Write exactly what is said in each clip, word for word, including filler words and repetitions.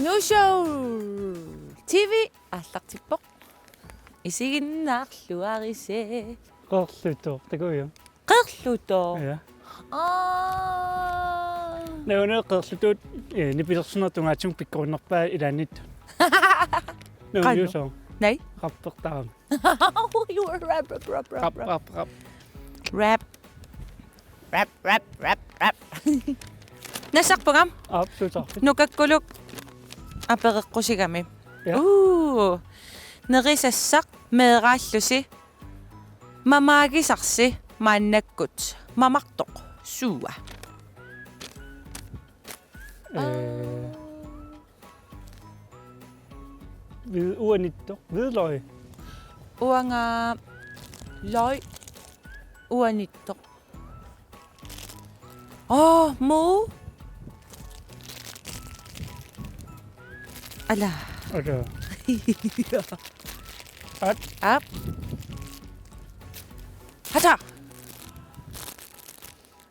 Nuushow T V aallartippoq. Isiginnaarluaritsi. Qeerlutooq, takuuk? Qeerlutooq. Ja. Aa. Naagga Qeerlutuut, eh, nipilersornerup tungaatigut pikkorinnerpaat ilaannittut. Naagga Qanoq? Nuushow. Naa. Rappertarami. You were rap, rap, rap, rap, Rap, rap. Rap, rap, rap. Rap. Rap, rap, rap, rap. Nassarpunga? Aap, suutaarpit? Nukakkuluk apereqqusigami. Ja. Uu. Nerisassaq meeraallusi. Mamaagisarsi maannakkut. Mamartoq. Suua. Eh. Hvid-, uanittoq. Hvidløg. Uanga løg. Uanittoq. Åh, muu. Ala. Ala. At. Aap. Hata.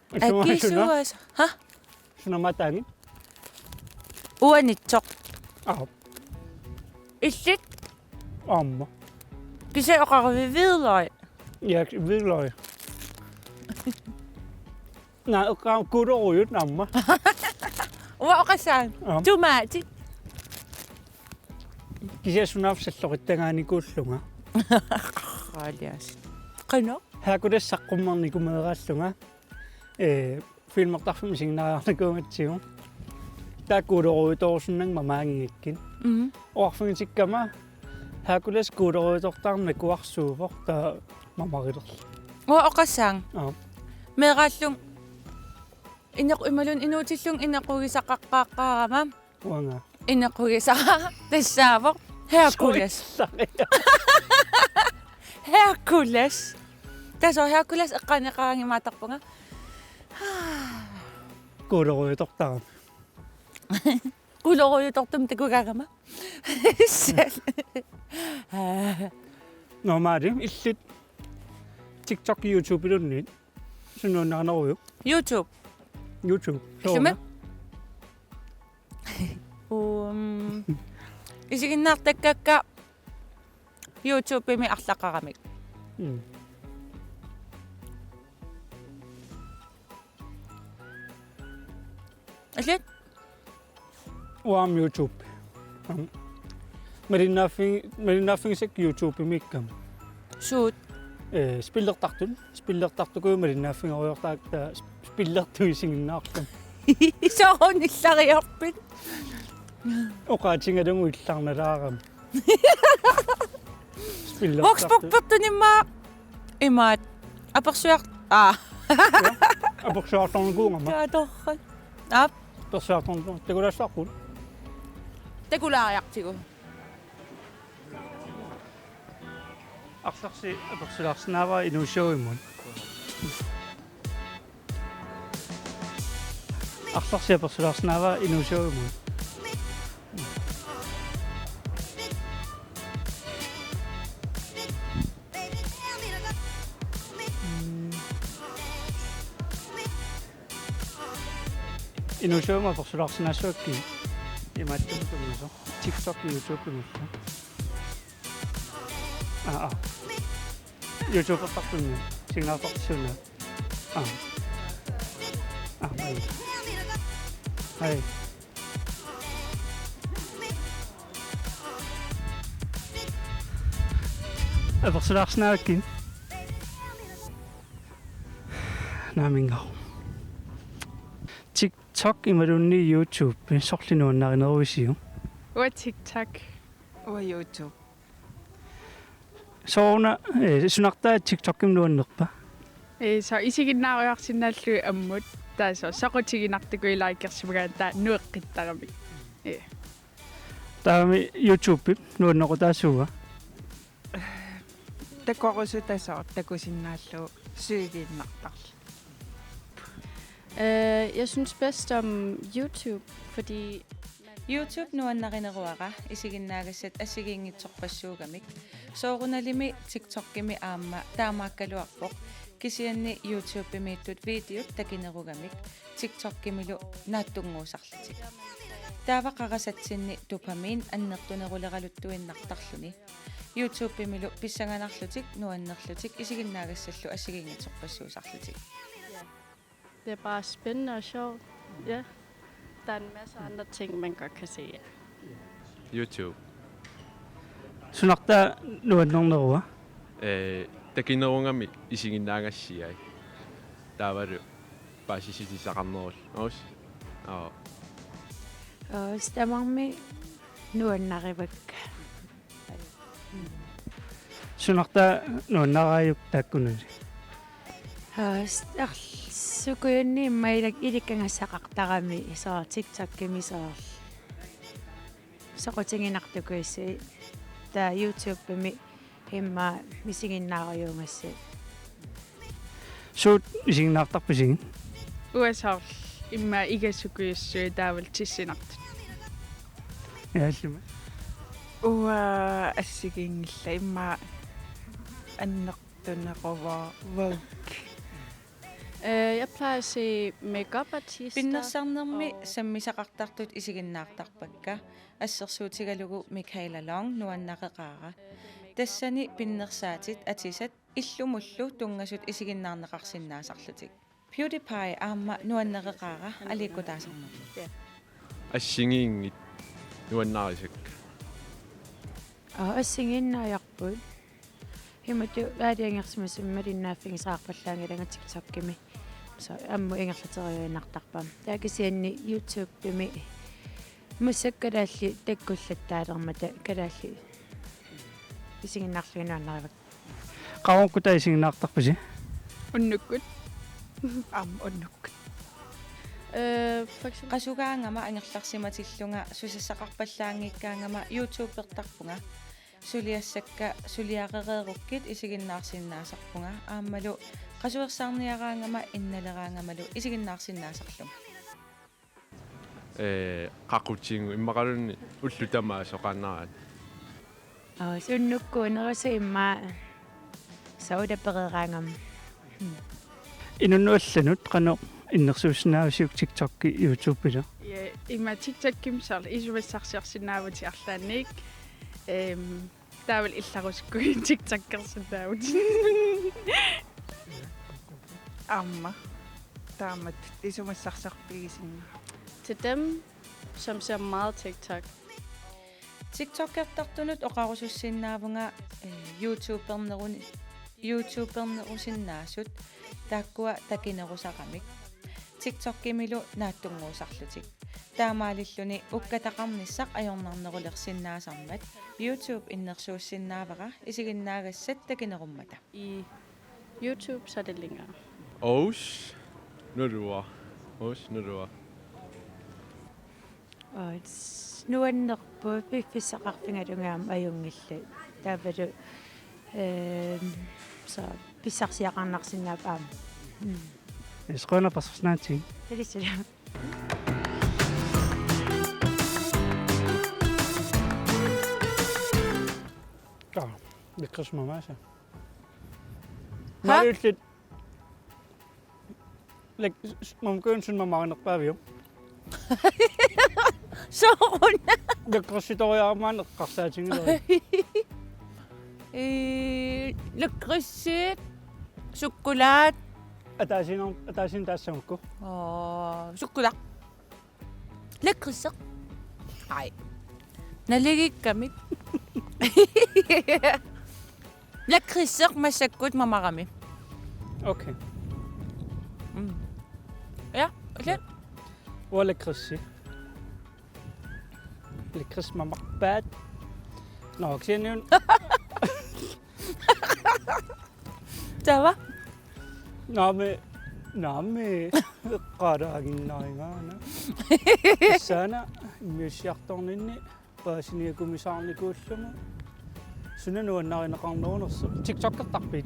Suna, suna. Akisuas. Ha? Suna mataani? Uanitsoq. Aap. Illit? Aamma. Kisianni oqarivit hvidløg? Ja, hvidløg. Naa, oqarama gulerøddit aamma. Uanga oqassaanga. Aap. Tomatit. Kisianni sunaaffa salloqittagaanikuullunga. Qaalias. Qanoq? Hercules saqqummerniku meeraallunga. Eh, filmertarfimmi isiginnaariarnikuugatsigu. Taava gulerødditoorusunnanga mamaagigakkit. Mhm. Oqarfigitikkama Hercules gulerødditortarneq nakuarsuuvoq, taava mamarilerlugu. Uanga oqassaanga. Aap. Meeraallunga ineq-, imaluunniit inuutillunga inequgisaqaqqaaqqaarama. Uanga. Inequgisara tassaavoq Hercules. Soorlu. Hercules. Tassa Hercules eqqaaneqaraangat imaattarpunga. Gulerødditortarami. Gulerødditortumik takugaangama. Normaali illit TikTok, YouTube-iluunniit. Suna nuannarineruvoq? YouTube. YouTube. Sooruna? Ilumut? Um, isiginnaartakkakka YouTube-imi arlaqaramik. Mm. Illit? Uanga aamma YouTube. Aamma. Malinnaaffi-, malinnaaffigisakka YouTube-imiikkama. Suut? Eh, spillertartut. Spillertartukuju malinnaaffigerujoortarakku taava sp-, spillertuisiginnaarlunga. Soorunami illariarpit. Oqaatigalugu illarnalaarami. Spillertartut. Voksbuk pertunimmaa. Imaat. Apersuar-, aa. Ja, apersuartornikuugama. Kaatorrat. Aap. Apersuartornikuugama. Takulaassavarput? Takulaariartigu. Arlarsi apersulaarsinnaavara Inuussuuimut. Arlarsi apersulaarsinnaavara Inuussuuimut. Inuussuup apersulaarsinnaassuakkit imaattumut tunngasunik. TikTok, YouTube imullu. Aa, aa. YouTubertarpunni. Singaartartussuunga. Aa. Aa, ai. Ai. Apersulaarsinnaavakkit? Naamik. TikTok imaluunniit YouTube, sorleq nuannarinerusisiuk? Uanga TikTok. Uanga YouTube. Sooruna, eh, sunartaa TikTokimi nuannerpa? Eh, soorlu isiginnaariarsinnaallugu ammut, taava soorlu soqutiginartukuuvoq likersimagaanni taava nueqqittaramik. Eh. Taavami YouTubep nuannequtaasuua? Takorusutaq soorlu takusinnaallugu suigiinnartarlugu. Øh, jeg synes bedst om YouTube, fordi YouTube nuannarineruara isiginnaagassat assigiinngitsorpassuugamik. Soorunalimi TikTokimi aamma taamaakkaluarpoq. Kisianni YouTubemiittut videot takinerugamik TikTokimilu naatsunnguusarlutik. Taava qarasatsinni dopamin annertuneruleraluttuinnartarluni. YouTube-imilu pissanganarlutik nuannerlutik isiginnaagassallu assigiinngitsorpassuusarlutik. Det er bare spændende og sjovt. Ja. Der er en masse andre ting, man godt kan se. Ja. YouTube. Sunartaa nuannernerua? Ee, takinerugami isiginnaagassiai. Taavalu paasissutissaqarnerullugu. Aas. Aa. Aas, tamarmik nuannarivakka. Sunartaa nuannaraajuk taakkunani? Aas, arl-, sukujunni immaqa ilak-, ilikkangassaqartarami soorlu TikTokimi soorlu. Soqutiginartukuussi. Taava YouTubemi immaqa isiginnaarujuugassi. Suut isiginnaartarpisigit? Uanga soorlu immaqa igasukujussuit taavalu tissinartut. Jaallima. Uanga assigiinngillat immaqa annertuneruvoq. Øh, jeg plejer at se makeup artister. Pinnersarnermi sammisaqartartut isiginnaartarpakka, assersuutigalugu Michaela Long nuannareqaara. Tassani pinnersaatit atisat illumullu tunngasut isiginnaarneqarsinnaasarlutik. PewDiePie aamma nuannareqaara aliikkutaasarnerlu. Assigiinngit nuannarisakka. Aa, assigiinnaajarput. Imatut aalajangersimasumik malinnaaffigisaqarpallaanngilanga TikTokimi. Soorlu ammut ingerlateriuinnartarpara. Taava kisianni YouTubemi massakkut kalaallit takkullattaalermata kalaallit isiginnaarlugit nuannarivakka. Qanga uku taava isiginnaartarpisi? Unnukkut. Aamma unnukkut. Øh, for eksempel... Qasugaangama angerlarsimatillunga susassaqarpallaanngikkaangama YouTubertarpunga. Suliassakka suliarereerukkit isiginnaarsinnaasarpunga. Aammalu qasuersaarniaraangama innaleraangamalu isiginnaarsinnaasarlunga. Ee, qaqutigut immaqaluunniit ullut tamaasa oqaannaraat. Aa, unnukkuunerisa immaqa soorlu pereeraangama. Inunnut allanut qanoq innersuussinnaavisiuk TikTokki YouTubelu? Ja, immaqa TikTokimi soorlu isumassarsiorsinnaavutit arlaannik. Øhm, taavalu illarusukkuit TikTokkersinnaavutit. Aamma. Taamatut isumassarsiorfigisinnaavara. Til dem, som ser meget TikTok. TikTokertartunut oqarusussinnaavunga, eh, YouTubernerun-, YouTubernerusinnaasut taakkua takinerusaramik. TikTokimilu naatsunnguusarlutik. Taamaalilluni ukkataqarnissaq ajornarnerulersinnaasarmat YouTube innersuussinnaavara isiginnaagassat takinerummata. I YouTube, så er det længere. Aas. Nulua. Aas, nulua. Aa, s-, nuannerpoq piffissaqarfigalugit aamma ajunngillat. Taavalu, ehm, soorlu pissarsiaqarnarsinnaapput aamma. Mm. Isquna pasrsnaatsi. Talisila. Aa, mikrismamaasa. Haa? Maajullit. Lek-, s-, s-, mamakujun suna mamarinerpaaviuk? Sooruna. Lakritsitoriarama eqqarsaatigilerit. Ee, lakritsit, sukkulaat. Ataasiinnaq, ataasiinnaq taassagukku. Aa, sukkulaat. Lakritseq. Ai. Naligiikkamik. Lakritseq massakkut mamarami. Okay. Mm. Ja, okay. Uanga lakritsi. Lakritsi mamarpaat. Nå, kisianni una. Taava? Naamik, naamik. Eqqaalaaginnarigaana. Tassani immiussiartorninni paasiniakumisaarnikuullugu. Suna nuannarineqarnerunersoq. TikTokertarpit?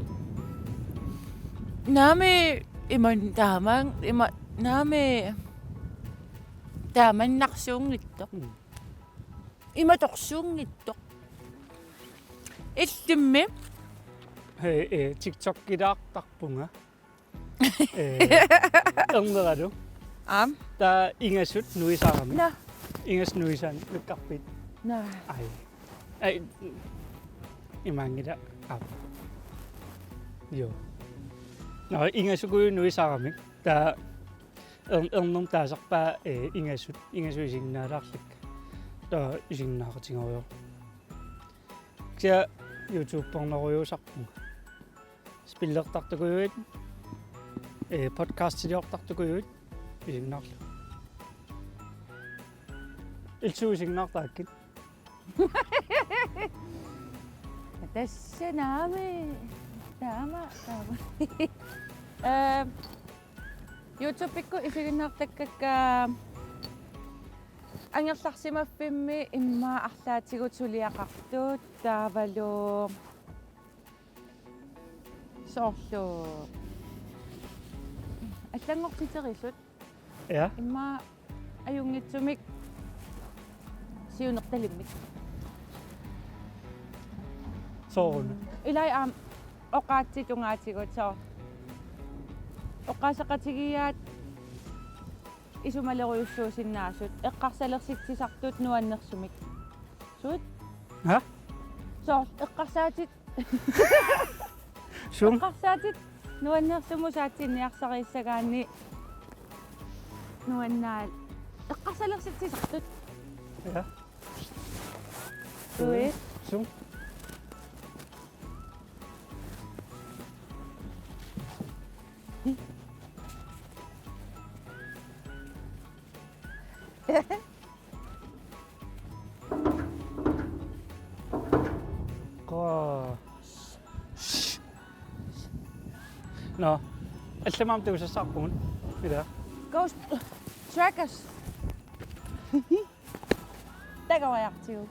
Naamik, ima taama, ima, naamik taamannarsuunngitsoq. Mm. Imatorsuunngitsoq. Illimmi? Hej, eh, TikTokilaartarpunga. Eh, erneralu. Aam. Taava ingasut nuisarami. Nå. Ingasut nuisaannik nakkarpit? Naa. Ai. Ai. Imaanngilaq. Aap. Joo. Nå, ingasukujuit nuisaaramik. Taava er-, ernermut taasarpaat, ee, ingasut, ingasut isiginnaalaarlugit. Taava isiginnaaqatigaluarpoq. Kisianni YouTubernerujuusarpunga. Spillertartukujuit, ee, podcastiliortartukujuit, isiginnaarlugu. Ilsut isiginnaartarakkit. Tassa naamik. Taama, taama. Ee, YouTubekkut isiginnaartakkakka angerlarsimaffimmi immaqa arlaatigut suliaqartut taavalu soorlu allanngortiterisut. Ja. Immaqa ajunngitsumik siunertalimmik. Sooruna? Ilai aamma oqaatsit tungaatigut soorlu. Oqaaseqatigiiaat isumalerujussuusinnaasut, eqqarsalersitsisartut nuannersumik. Suut? Ha? Soorlu eqqarsaatit. Sum? Eqqarsaatit nuannersumik saatsinniarsariissagaanni nuannaat eqqarsalersitsisartut. Ja. Ui. Sum? Qaa. Nå. Allamik aamma tigusassaarpugut. Ila. Ghost Trackers. Takuajartigu.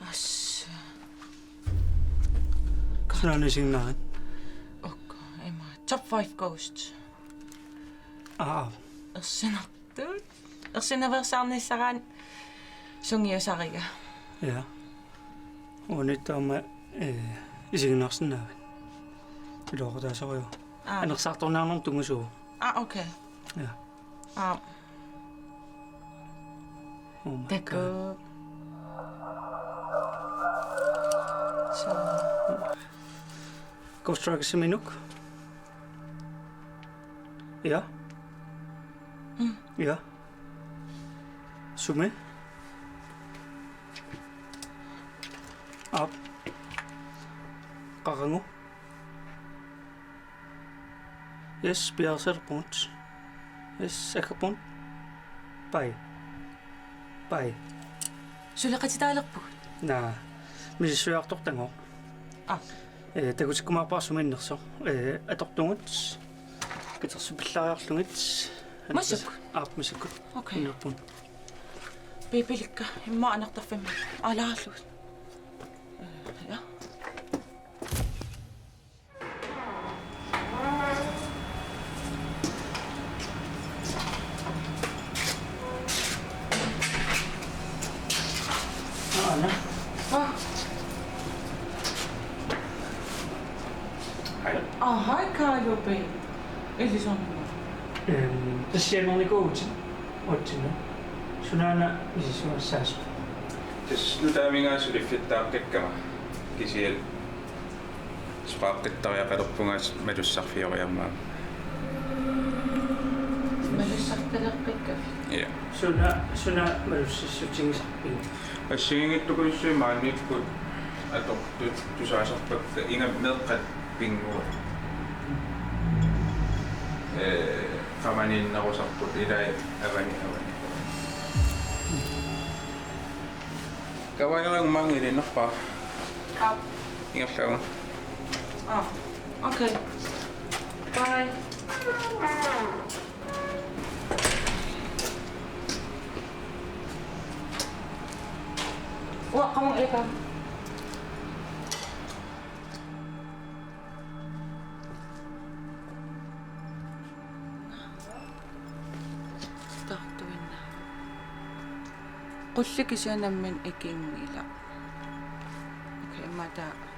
As. Sunaana isiginnaavat? Uk, ima. Top five ghosts. Aa. Ersinartut. Ersinnaveersaarnissaraanni sungiusariga. Ja. Uaniittut aamma, eh, isiginnaarsinnaavat. Iluaqutaasoriga. Aa. Anersaartorniarnermut tunngasuuvoq. Aa, okay. Ja. Aa. Oh my God. Takuuk. So. Ghost Trackers-iminnut? Ja. Mm. Ja. Sumi? Aap. Qaqugu? Yes, piareersalerpugut. Yes, aggerpugut. Bye. Bye. Suleqatitaalerpugut. Naa. Misissuiartortagooq. Aa. Ee, takutikkumaarpara sumiinnersoq. Ee, atortugut. Katersupillaariarlugit. Massakkut? Aap, massakkut. Okay. Innerpun. Biibilikka, immaqa anartarfimmi. Aalaarlugu. Ee, ja. Anna. Ah. Hej. Ah, hej, Karl Ove. Illit soorunami. Ehm, tassa siammarnikuuvutit uatsinni. Sunaana misissugassaasoq? Tassa nutaamik aamma suliffittaaqqikkamma. Kisianni sparkittariaqalerpunga malussarfioriarmat. Malussartaleqqikkakkit? Ja. Suna, suna malussissutigisarpiuk? Assigiinngitsorujussuit maaniikkut atortut tusaasarpakka, ingammik meeqqat pinnguat. Ee, qamaniinnerusarput ilai avani, avani. Kavajarangu maanga iliinnarpara. Aap. Ingerlaannga. Aa, okay. Bye. Uaqqamut ika. Tartuinna. Qulli kisianni nammineq ikinngilaq. Okay, immaqa taava.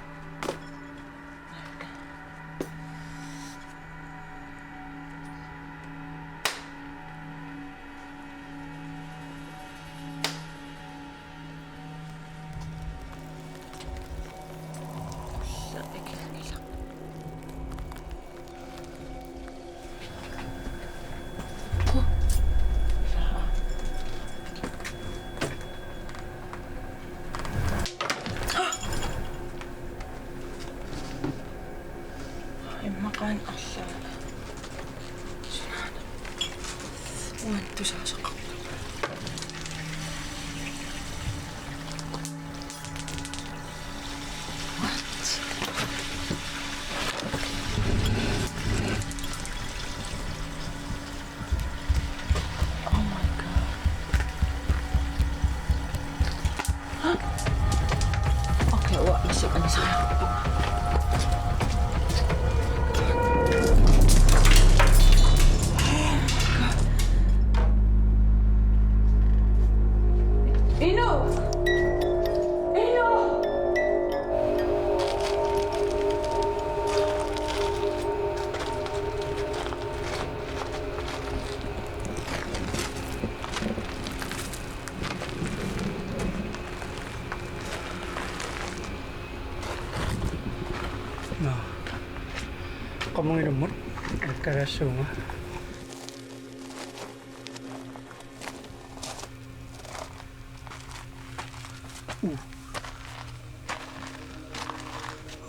Immaqaana arlaanni. Sunaana. Uani tusaasaqarpunga. What? Oh my God. Okay, uanga misiginissaanga. Inu! Inu! Nå. Qamungilummut, alakkalaassuunga. Uh.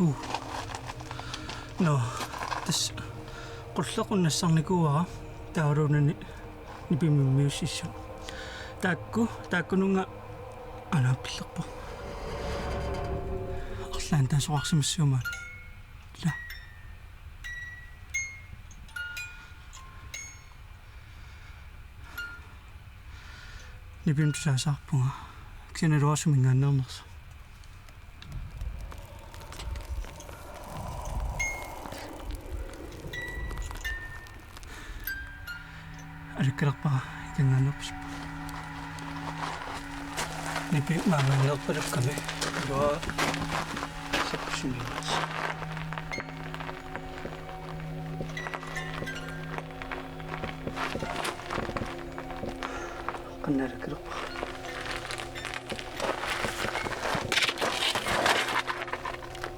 Uh. Nå, tassa qulleq unnassarnikuuara taavalu una ni-, nipimik immiussissut. Taakku, taakkununnga anaappillerpoq. Arlaannik taasoqarsimassaguma. Ila. Nipimik tusaasaarpunga. Kisianni naluara suminngaanneernersoq. Alakkalerpara ikanngaanneerpasippoq. Nipi maanngaanneerpalukkami. Naluara sappusimiinnarsi. Qanoq alakkalerpara?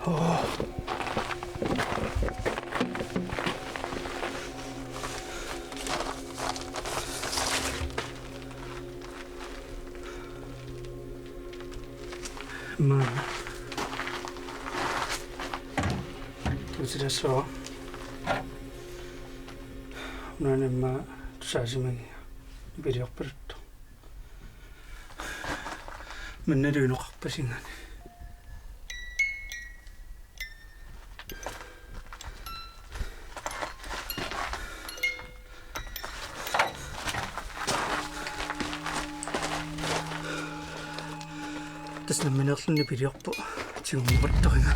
Oh. Maanna. Usilasso. Unaana immaqa tusaasimagiga. Nipiliorpaluttoq. Mannalu inoqarpasinngani. Tassa nammineerluni nipiliorpoq. Tigummukartoringa.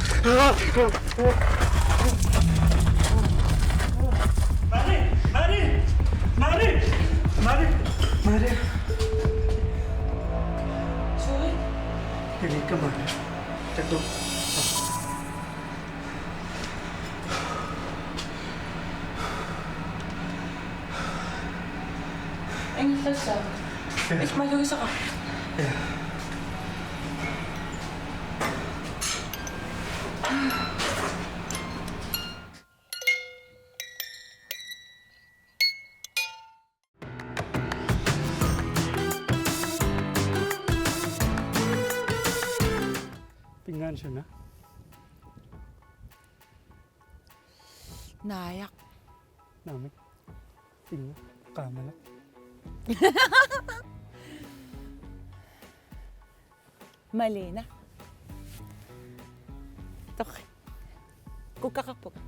Mari! Mari! Mari! Mari! Mari! Sorry. Iviikka Mari. Takuuk. Tassa. Ismalugisaqarpit. Pingaanut suna? Naajaq. Naamik. Pinga. Qaamala. Malina. Torrak. Kukkaqarpunga.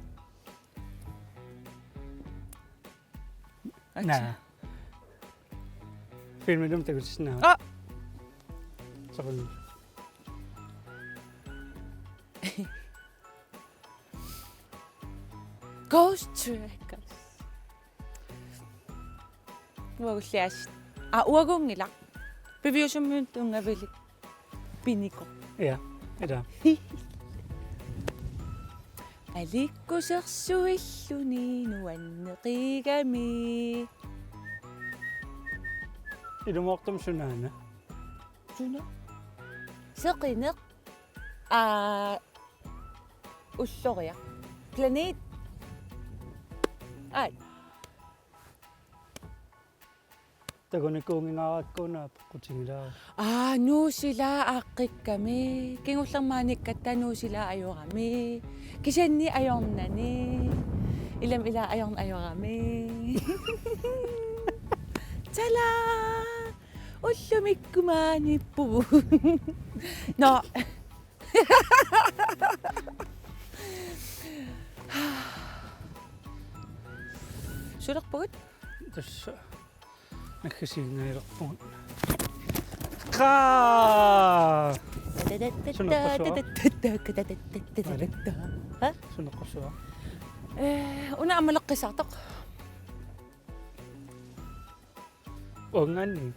Naa. Filmilumi takutissinnaavara. Aa. Soqun. Ghost Trackers. Uagulliaassit. Aa, uagunngilaq. Piviusummiunut tunngavilik. Piniko. Ja, ila. Alikkusersuilluni nuanneqigami. Ilumoortumik sunaana? Suna? Seqineq. Aa, ulloriaq. Planet. Ai. Takunikuunnginnarakku una apeqqutigilaaruk. Aa, Nuusila aaqqikkami. Kingullermik maanikkatta Nuusila ajorami. Kisianni ajornani. Ilami ila ajorn-, ajorami. Tala! Ullumikkut maaniippugut. Nå. Sulerpugut? Tassa naggasiinngajalerpugut. Qaa! Suneqqussuaq? Ha? Suneqqussuaq? Eh, una aamma leqqissartoq. Uangaanni.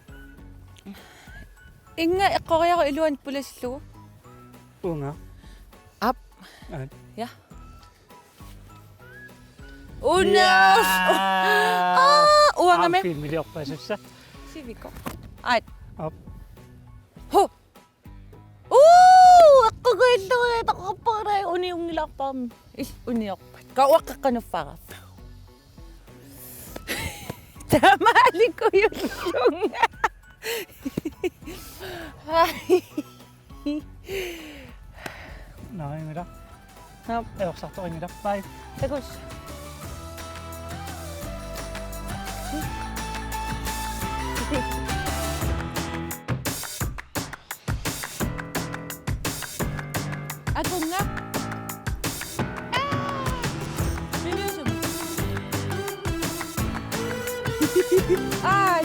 Inga eqqoriaruk iluanni pulasillugu. Uanga. Aap. Aap. Ja. Una. Ja. Aa, uangami. Aap, filmiliorpassussa. Siviko. Aat. Aap. Hu. Uu, eqquguillugu toqqorparai uniunngilaarpaami. Il uniorpat. Ka uaqqaqqanuffara. Tamaalikujullunga. Ai. Nå, imila. Nå. Eorsartoq imila. Bye. Takuss. Akunga. Aa! Piviusumik. Aa!